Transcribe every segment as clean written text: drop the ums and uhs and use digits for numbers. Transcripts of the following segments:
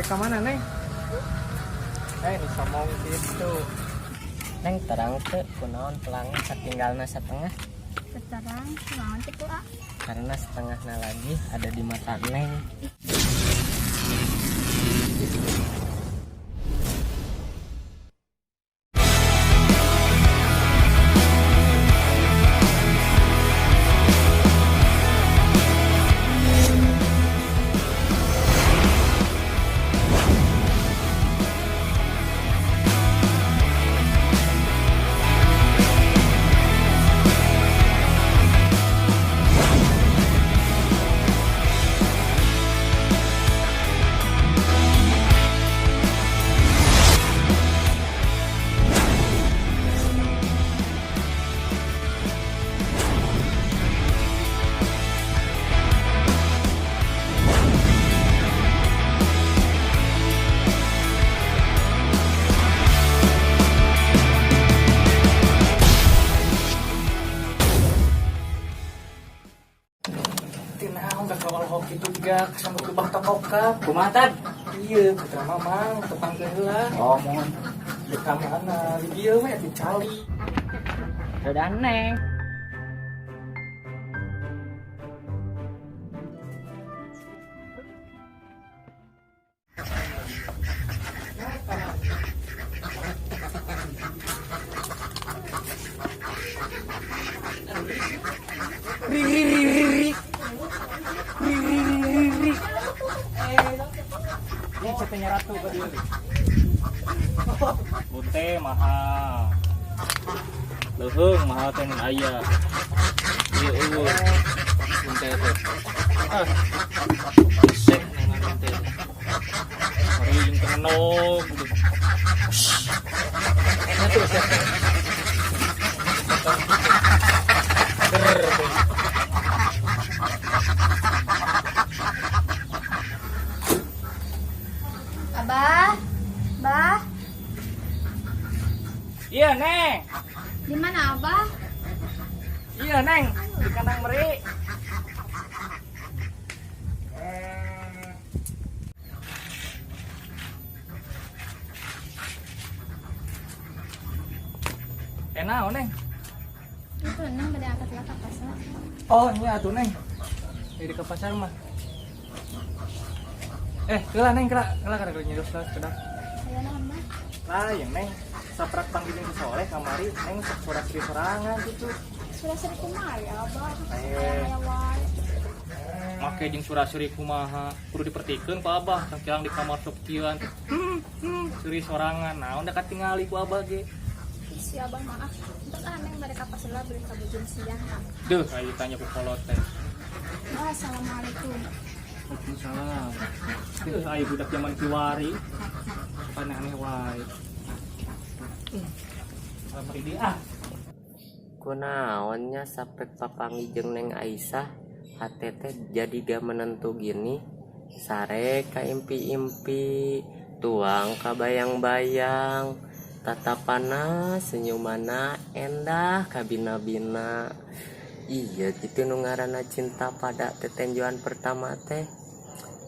Mereka mana, Neng? Eh, ini somong gitu. Neng, terang teu kunaon pelangi satinggalna setengah? Sekarang kunaon kitu, ah? Karena setengahnya lagi ada di mata Neng. Tinaon gak kawal hoki tuh gak sama kubah tokokap. Kumaha, Tad? Iya, putra mamang tepang heula. Oh, mohon. Di mana? Di dieu we di cali. Udah, Neng. Ri ri ri ri ri. Ri ri ri ri ri. Ini cetenya ratu ke dieu. Bunte mahal. Leuheung mahal teh mun aya. Ieu eueuh. Bunte teh. Ah. Sek nengan bunte teh. Mari jeung temenog gitu. Nya tuh sek. Ger tuh. Abah, Bah, Iya, Neng. di mana Abah? Iya, Neng. Di kandang meri. Eh, naon, Neng? Itu Neng bade angkat lah ke pasar. Oh, iya atuh, Neng. Di ke pasar mah. Eh, keula Neng, keula. Keula kada nyerus lah sekedar. Aya naon, Bah? Lah, yang Neng saprak panggil si Soleh kamari, Neng sok sorak seri sorangan gitu. Sudah seri kumaha ya, Abah? Eh. Aya wae. Make jeung sura-suri kumaha kudu dipertikeun ku abah cangkilang di kamar sok kieuan. Suri sorangan naon da katingali ku abah ge. Ih, si Abah maaf. Entos ah Neng bade ka pasar lah beli kabujung siang. Duh, ayo tanya ku kolot teh. Bah, assalamualaikum. Waalaikumsalam. Duh, ayo budak zaman kiwari. Aneh-aneh wae. Salam di ah. Kunaonnya sapek papanggih jeung Neng Aisyah hate teh jadi gak menentu gini, sare ka impi-impi, tuang ka bayang-bayang, tatapana senyumana endah kabina-bina. Iya gitu nu ngaranna cinta pada tetenjoan pertama teh.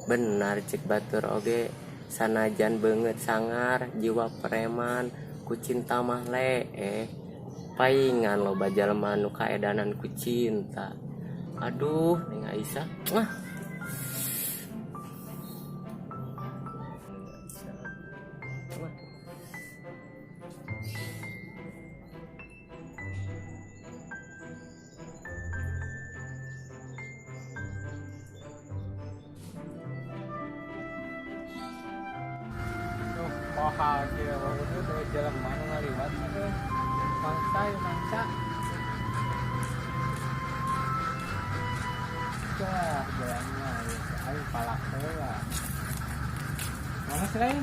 Benar cek batur oge, sanajan beungeut sangar jiwa preman ku cinta mah leeh. Paingan loba jalma nu kaedanan ku cinta. Aduh, Neng Aisyah. Wah. Wah. Duh, mahal kieu waktu itu jelema nu ngaliwat aduh. Mangsa ya mangsa. Wah, jalannya ya, aing palak heula. Mana sih lain?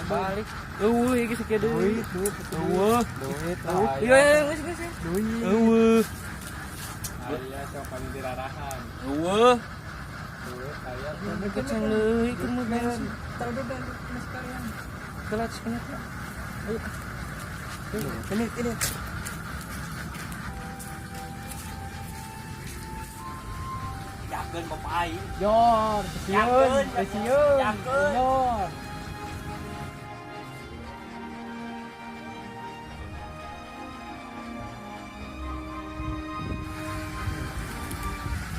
Balik. Eueuh iki sakieu deui. Duit, duit, Eueuh. duit lah. Iya, iya, geus geus. Duit. Eueuh. Aya sok paling dirarahan. Eueuh. Duit aya. Keceng deui keur mah bensin. Taruh dulu bensin sekalian. Telat sebentar. Ayo. Ini, ini. Yakeun bapak aing. Jor, sieun, sieun. Jor.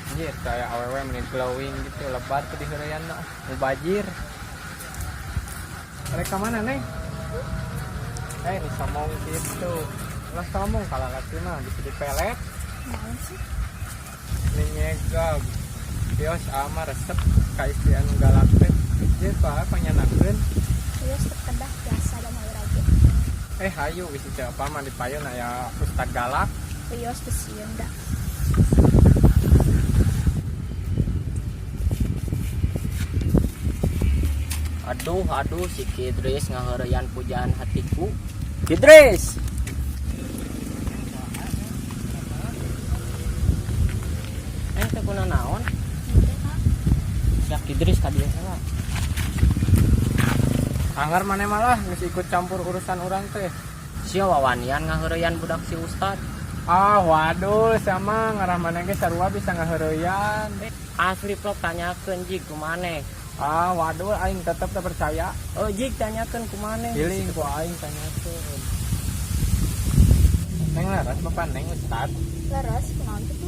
Anjir, kayak awewe mending glowing gitu, lebar tuh di heureyan mah. Mubajir. Mereka mana, Neng? Ini somong gitu. Lah somong kalau laki mah bisa dipelet. Naon sih? Ini nyegag. Bios ama resep ka istri anu galak teh. Ieu pak panyanakeun. Wios terkedah biasa da mau rajin. Hayu bisi teu apa mah dipayun aya ustad galak. Wios teu sieun da. Aduh, aduh, si Kidris ngaheureyan pujaan hatiku. Kidris. Teh kuna naon? Sia Kidris ka dieu heula. Anggar maneh malah geus ikut campur urusan urang teh. Sia wawanian ngaheureyan budak si ustad. Ah, waduh, sama ngarah maneh ge sarua bisa ngaheureyan. Asli plok tanyakeun jig ku maneh. Ah, waduh, aing tetep teu percaya. Oh, jig tanyakeun ku maneh. Giling ku aing tanyakeun. Neng laras bapak neng ustad. Leres kunaon kitu?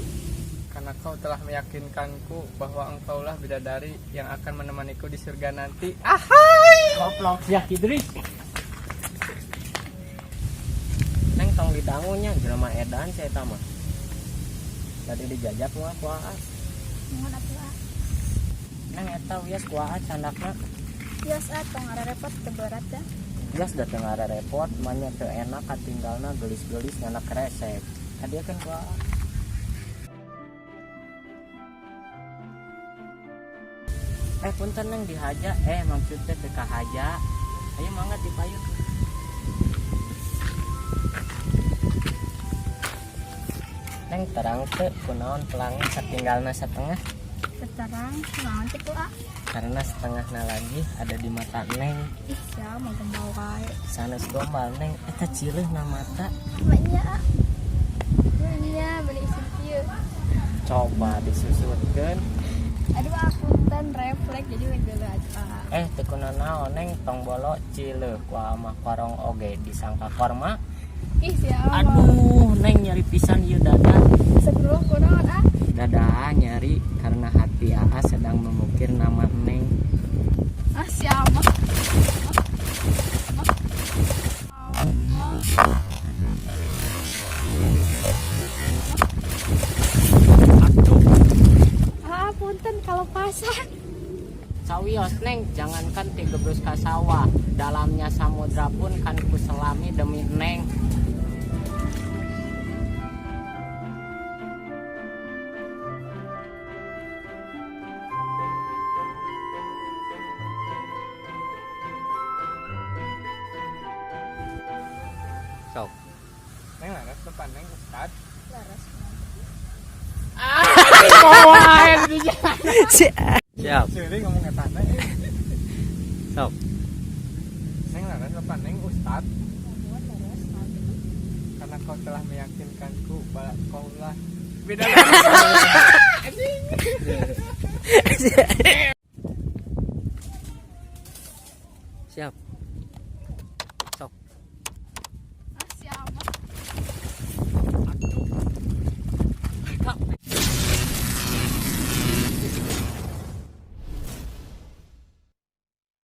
Karena kau telah meyakinkanku bahwa engkaulah bidadari yang akan menemaniku di surga nanti. Ahai! Goblok sia Kidris. Neng tong didangunya jelema edan sia eta mah. Tadi dijajak mah ku Aas. Nuhun atuh ah. Neng eta wios ku Aas candakna. Wios ah tong ngararepot teu berat da. Wios da teu ngararepot, manya teu enak katinggalna geulis-geulis nganak resek. Hadiahkeun ku Aas. Punten neng dihaja, maksudnya teu kahaja. Ayo mangga dipayun. Neng terang teu kunaon pelangi satinggalna setengah? Terang kunaon kitu ah? Karena setengahna lagi ada di mata neng. Ih, sia mah gombal wae. Sanes gombal neng, eta cileuh na mata. Nya ah. Nya beli isin kieu. Coba disusutkeun. Aduh ah, punten refleks jadi we geuleuh aja. Teu kunaon neng tong bolo cileuh ku amah korong oge disangka korma. Ih, sia mah. Aduh, neng nyeri pisan ieu dada. Sebelum kunaon ah? Dada nyeri karena hati Aa sedang memukir nama neng. Ah, sia mah. Ah, punten kalau pasang. Sawios neng, jangankan tigebrus ka sawah, dalamnya samudra pun kan kuselami demi neng. Sok. Neng laras bapak neng ustad. Leres. Siap. Seuri ngomong eta teh. Sok. Neng laras bapak neng ustad. Nuhun leres naon kitu? Karena kau telah meyakinkanku bahwa kaulah bidadari.